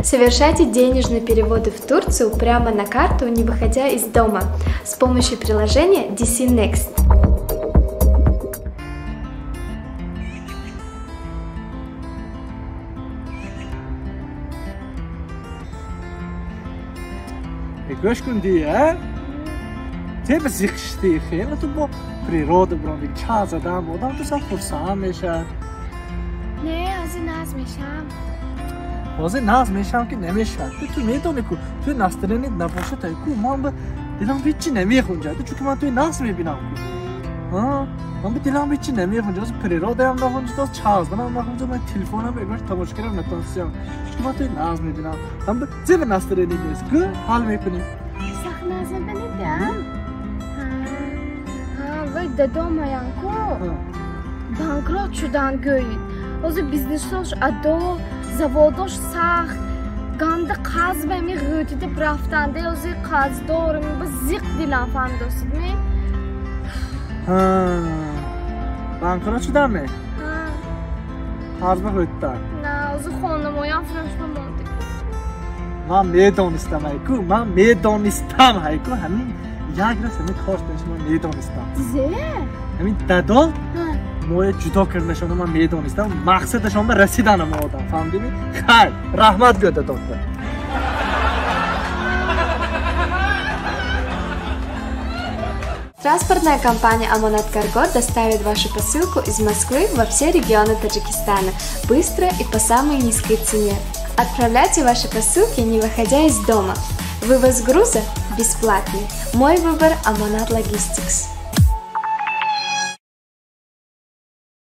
Совершайте денежные переводы в Турцию прямо на карту, не выходя из дома, с помощью приложения DC Next. Гӯш кун дия, тебе зиқ шидӣ, хеле ту бо природа биром, ча задам, одам ту сам хурсанд мешавад. Не, ҳозир нағз мешавам. Ҳозир нағз мешавам ки намешавад. Ту медонӣ ку, ту настроение набошад, ку ман ба дилам ҳечи намехунҷад, чунки ман туи нағз мебинам ку. Ман ба дилам ҳечи намехунҷад, ҳозир природаам нахунҷад, чазданам нахунҷад, ман телефонам эгош тамошо кардам натонистам, чунки ман туи нағз мебинам. Ман ба зеба настроение нест ку, ҳал мекунем. Сахт нағз мебинед, а? Вай дадомаян ку банкрот шудан гӯед. Ҳозир бизнесош адо, заводош сахт, ганда қарз ба ми ғӯтида рафтанде, ҳозир қарздорим, ба зиқ дилам фаҳмидосид ми? Банкрот шудан ме? Қарз ба ғӯтидан? На, ҳозир хонамоям фурӯшба монди. Ман медонистам ҳайку, ман медонистам ҳайку, ҳамин як раз ҳамин кор шуданаш ман медонистам. Зе? Ҳамин дадо моя ҷудо карданашонро ман медонистам, мақсадашон ба расиданам одам, фаҳмидӣ? Хайр, раҳмат гӯ дадота. Транспортная компания «Амонат Карго» доставит вашу посылку из Москвы во все регионы Таджикистана быстро и по самой низкой цене. Отправляйте ваши посылки, не выходя из дома. Вывоз груза бесплатный. Мой выбор – Амонат Логистикс.